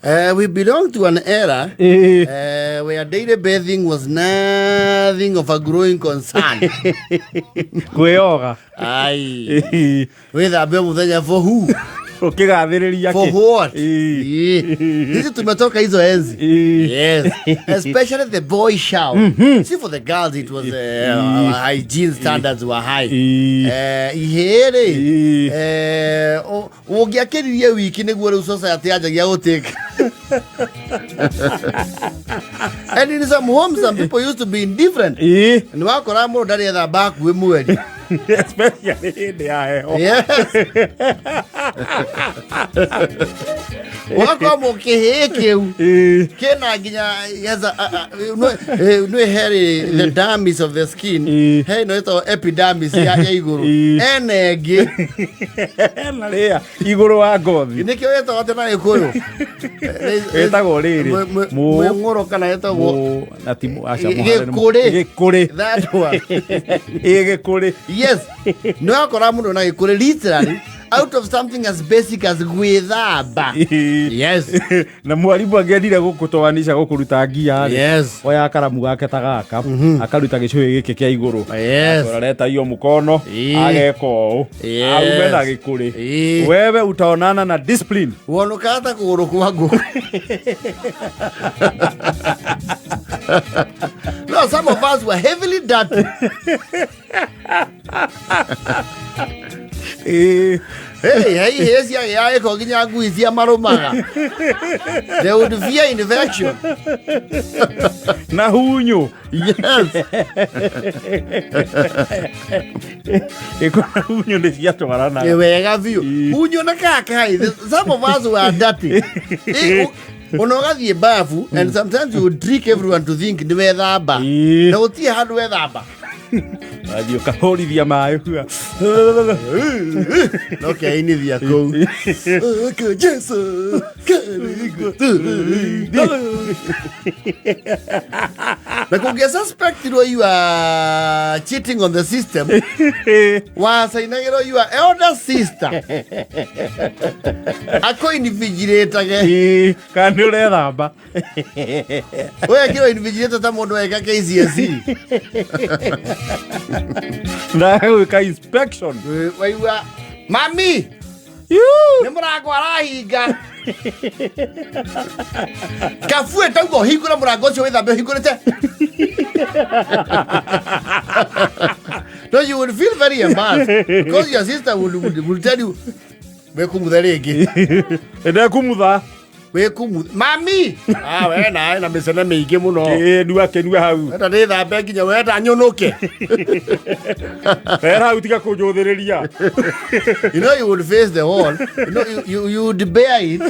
We belong to an era where daily bathing was nothing of a growing concern. Kwĩyoga. Ai. Wĩthambe mũthenya for who? Ũkĩgathĩrĩria For kĩ? what? Sisi tumetoka hizo enzi. Yes. Especially the boy shout. See, for the girls it was hygiene standards were high. Ihĩrĩ ũngĩakĩririe wiki nĩguo rĩu society yanjagia gũtĩka. And in some homes some people used to be indifferent. Nĩ wakora mũndũ ndarĩ ethamba hakuhĩ mweri. Especially hĩndĩ ya heho. Yes. Wakora mũkĩhĩĩ kĩu kĩna nginya yes, nĩ heri the dermis of the skin. He ĩno ĩtagwo epidermis ya igũrũ. Ena ĩngĩ. Na rĩa igũrũ wa ngothi. Nĩkĩo ĩtagwo atĩ na gĩkũyũ? Ĩtagwo rĩrĩ, Mwĩng'ũrũ kana ĩtagwo na ti aca mũhare nĩ Gĩkũrĩ. Gĩkũrĩ. That one. Ĩ gĩkũrĩ. Yes. Nĩ wakora mũndũ na gĩkũrĩ literally out of something as basic as gwĩthamba. Yes. Na mwarimũ angĩendire gũkũtoanisha gũkũruta ngia rĩ, oya karamu gake ta gaka, akaruta gĩcũhĩ gĩkĩ kĩa igũrũ. Akora hiyo mkono, ageka ũũ. Aume na gĩkũrĩ. Wewe utaonana na discipline. Wonukaga ta kũgũrũ kwa ngũkũ. No, some of us were heavily dirty. Hey, hey, hey, cia gĩa gĩko nginya ngui cia marũmaga. They would fear infection. Na hunyũ. Yes. Gĩko na hunyũ nĩ ciatwaranaga. Nĩ wega biũ. Hunyũ na kakai. Some of us were dirty. Ona ũgathiĩ bafu and sometimes you would trick everyone to think nĩ wethamba. Na gũtirĩ handũ wethamba. Wathiĩ ũkahũrithia maĩ hua. No keinithia kũu. Okay, Jesu, karibu. Na kũngĩa suspectirwo you are cheating on the system, wacainagĩrwo your elder sister akũinvigilatage. Ĩĩ, kana nĩ ũrethamba. Wekĩrwo invigilator ta mũndũ weka KCSE. Na gwĩka inspection. Waigua mami nĩ mũrango arahinga kabue tauga ũhingũre mũrango ũcio wĩthambe ũhingũrĩte. No, you would feel very embarrassed because your sister would tell you wĩkumuthe rĩngĩ. Ndekumutha. Wĩkumuthe mami. Ah, we nawe na mĩcene mĩingĩ mũno. Ĩĩ, nua kĩnua hau. Wenda ndĩthambe nginya wenda nyũnũke. Wera hau tiga kũnjũthĩrĩria. You know you would face the wall. You know you would bear it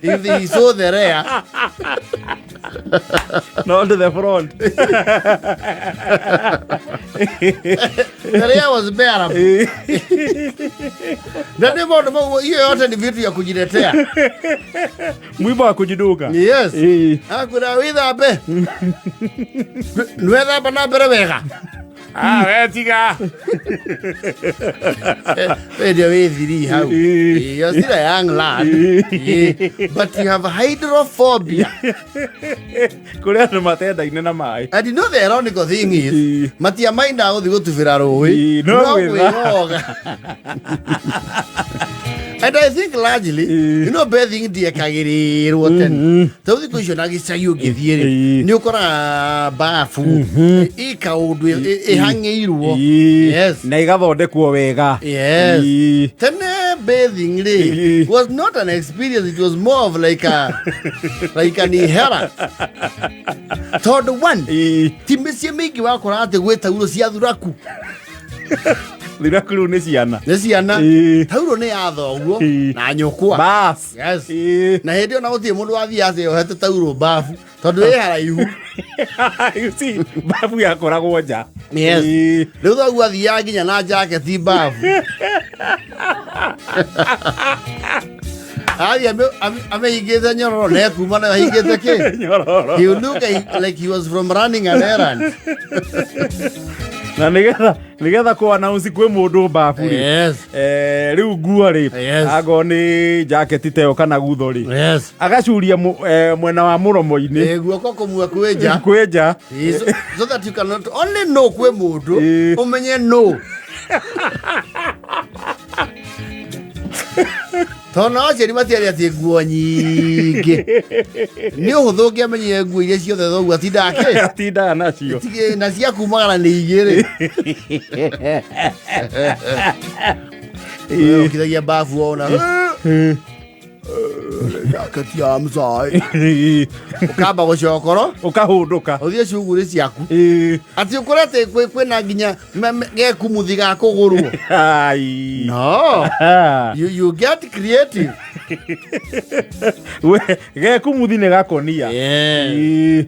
if he saw the rear. Not the front. The rear was bearable. Na nĩ maũndũ mau hiyo yote ni vitu ya kujiletea. Mwiba wa kujiduka. Yes. Akwĩra wĩthambe. Nĩwethamba na mbere wega. Ah, we tiga. Ndio wĩ thiri hau. You're still a young lad. But you have hydrophobia. Kũrĩ andũ matendaine na maĩ. And you know the ironical thing is, matiamaindaga gũthiĩ gũtubĩra rũĩ, No no gwĩthamba. kwĩyoga. And I think largely, you know, bathing ndiekagĩrĩrwo tene. Tondũ thikũ icio na gĩcagi ũngĩthiĩ rĩ, nĩ ũkoraga bafu ĩ kaũndũ ĩhang'ĩirwo. Yes. Na igathondekwo wega. Yes. Tene bathing rĩ was not an experience, it was more of like an inherent. Tondũ one, ti mĩciĩ mĩingĩ wakora atĩ gwĩ taurũ cia thuraku. Thuraku rĩu nĩ ciana. Nĩ ciana. Taurũ nĩ ya thoguo na nyũkwa. Bas. Yes. Na hĩndĩ ĩyo na gũtirĩ mũndũ wathiaga atĩ ohete taurũ bafu tondũ ĩ haraihu. You see, babu yakoragwo nja. Yes. Rĩu thoguo athiaga nginya na jaketi bafu. Athiĩ amĩhingĩte nyororo na ekuma nayo ahingĩte kĩ? Nyororo. He would look like he was from running an errand. Na nĩgetha kũ announce kwĩ mũndũ mbabu rĩ, rĩu nguo rĩ, angorwo nĩ jaketi ta ĩyo kana gutho rĩ, agacuria mwena wa mũromo-inĩ. Guoko kũmwe kwĩ nja. Kwĩ nja. So that you cannot only know kwĩ mũndũ, ũmenye no tondũ nao aciari matiarĩ atĩ nguo nyingĩ nĩ ũhũthũ ũngĩamenyire nguo iria ciothe thoguo atindaga kĩ Atindaga nacio. Na cia kumagara nĩ igĩrĩ. Ũkithagia babu wona jaketi ya mcai, ũkamba gũcokoro, ũkahũndũka, ũthiĩ cuguri ciaku, atĩ ũkore atĩ kwĩna nginya gekumuthi ga kũgũrwo. Ai. No you get creative. We, gekumuthi nĩ gakonia.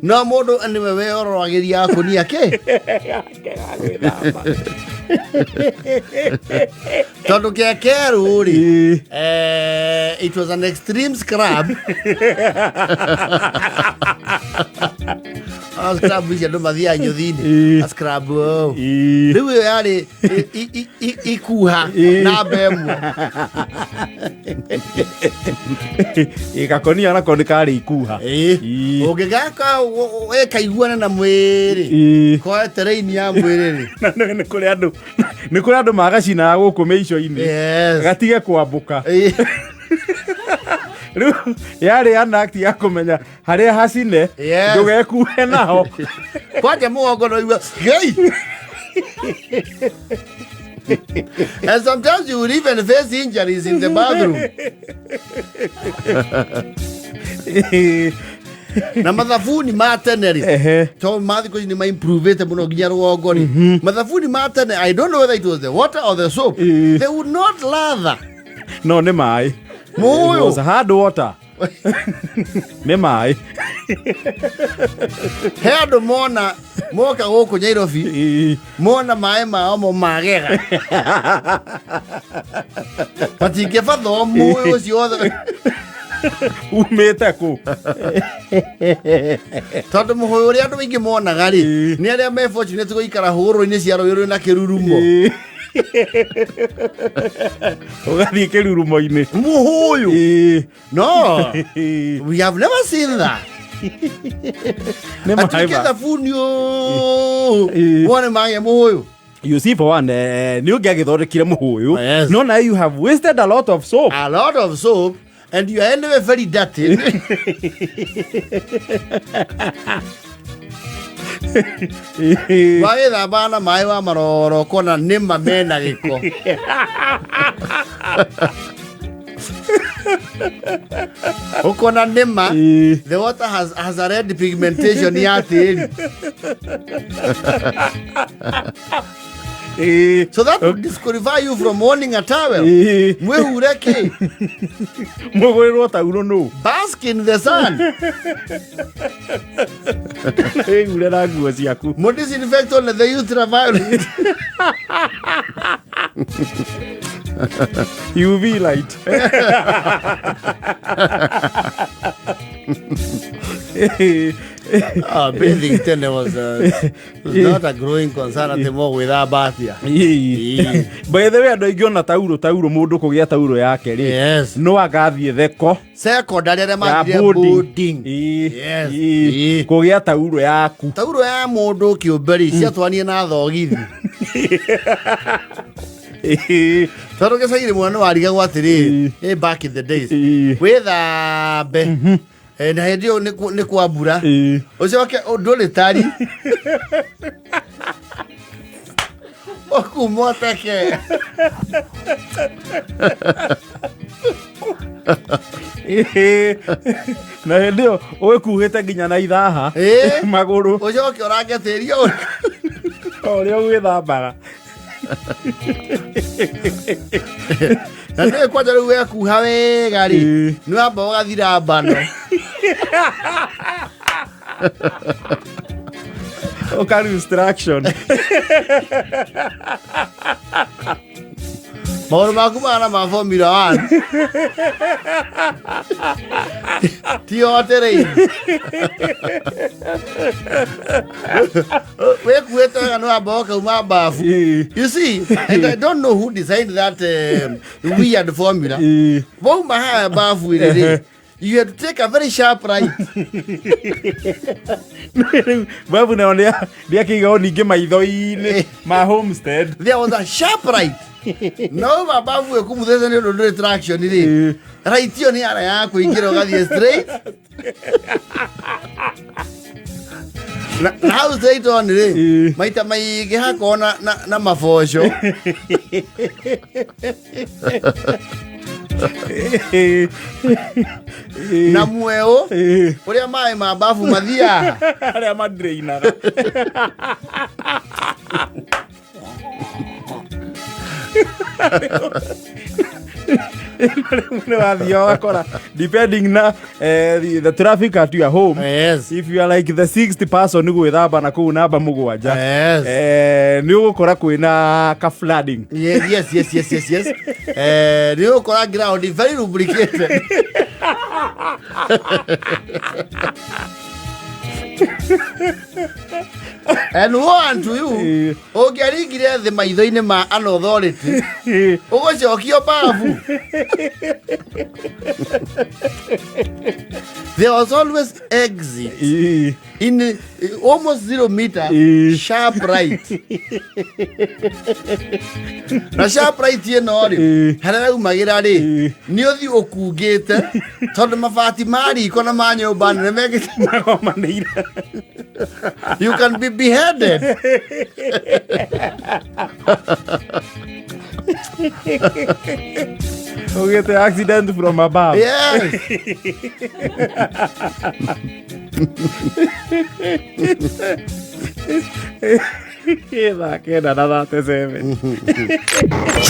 No mũndũ nĩwe weororagĩria gakonia kĩ tondũ ke kerũ rĩ, it was an extreme scrub. Ah, scrub ici andũ mathiaga nyũthi-inĩ. A scrub, oh. Rĩu ĩyo yarĩ ikuha namba ĩmwe. Ĩ, gakonia nako nĩ karĩ ikuha. Ũngĩgaka ĩkaiguana na mwĩrĩ, koe terrain ya mwĩrĩ rĩ. Na nĩ kũrĩ andũ magacinaga gũkũ mĩico-inĩ, gatige kwambũka. Rĩu yarĩ an act ya kũmenya harĩa hacine, ndũgekuhe naho. Kwanja mũgongo no igua gei. And sometimes you will even face injuries in the bathroom. Na mathabuni ma tene rĩ, to ma thikũ ici nĩ maimprovĩte mũno nginya rũgongo rĩ, mathabuni ma tene, I don't know whether it was the water or the soap, they would not lather. No nĩ maĩ. Mũyũ. It was hard water, nĩ maĩ. He andũ mona moka gũkũ Nairobi, mona maĩ mao mo magega matingĩbatho mũĩ ũcio wothe. Umĩte kũ? Tondũ mũhũyũ ũrĩa andũ aingĩ monaga rĩ, nĩ arĩa me fortunate gũikara hũgũrũrũ-inĩ cia rũĩ rwĩna kĩrurumo. Ũgathiĩ kĩrurumo-inĩ. Mũhũyũ. No, we have never seen that. Nĩ maĩ atuĩke thabuni ũũ, wone magĩa mũhũyũ. You see, for one, nĩ ũngĩagĩthondekire mũhũyũ, no now you have wasted a lot of soap. A lot of soap, and you are anyway very dirty. Wagĩthamba na maĩ wa maroro kona nĩma mena gĩko. Ũkona nĩma the water has a red pigmentation ya tĩri. So that would disqualify you from owning a towel. Mwĩhure kĩ? Mũgũrĩrwo tauro nũ? Bask in the sun. Wĩhure na nguo ciaku. Mo disinfect on the ultraviolet. UV light. Ah, bathing tene was not a growing concern atĩ mũgwĩthamba atĩa. By the way, andũ aingĩ ona tauro mũndũ kũgĩa tauro yake rĩ, no agathiĩ theko secondary arĩa ya mathire boarding. Boarding. Kũgĩa tauro yaku. Tauro ya mũndũ kĩũmbe rĩ, ciatwanire na thogithi, tondũ gĩcagi rĩmwe nĩ warigagwo atĩrĩrĩ, back in the days, wĩthambe, na hĩndĩ ĩyo nĩ kwa mbura, ũcoke ndũrĩ tari ũkuma ũteke. Na hĩndĩ ĩyo ũgĩkuhĩte nginya na ithaha magũrũ. Ũcoke ũrange tĩri ũyũ. O ũrĩa ũgwĩthambaga. Na nĩ kwanja rĩu wekuha wega rĩ, nĩ wamba ũgathira mbano. Ũka lose traction. Maũndũ maku mahana ma Formula 1. Ti oterei. Wĩkuĩte wega nĩ wamba ũkauma bafu. You see, and I don't know who designed that weird formula. Wauma haya bafu ĩrĩ rĩ, you had to take a very sharp right. Rĩu babu nayo nĩakĩigagwo ningĩ maitho-inĩ ma homestead. There was a sharp right. No uma bafu ĩkũmuthete nĩ ũndũ ndũrĩ traction rĩ. Right ĩyo nĩ yara ya kũingĩra ũgathiĩ straight. Na hau straight on rĩ, maita maingĩ hakoragwo na maboco. Na mweũ ũrĩa maĩ ma bafu mathiaga. Arĩa madreinaga. Rĩu wathiĩ ũgakora depending na the traffic at your home. If you are like the sixth person gwĩthamba na kũu namba 7, nĩ ũgũkora kwĩna ka flooding. Yes. Nĩ ũgũkora ground very lubricated. And woe unto you, ũngĩaringire thĩ maitho-inĩ ma an authority, ũgũcokio babu. There was always exit in almost 0 meter sharp right. Na sharp right ĩno rĩ, harĩa raumagĩra rĩ, nĩ ũthiĩ ũkungĩte tondũ mabati ma riko na ma nyũmba nene mekĩte magomanĩire. You can be beheaded. Ũgĩte accident from above. Yes. Thaa 9 na 37.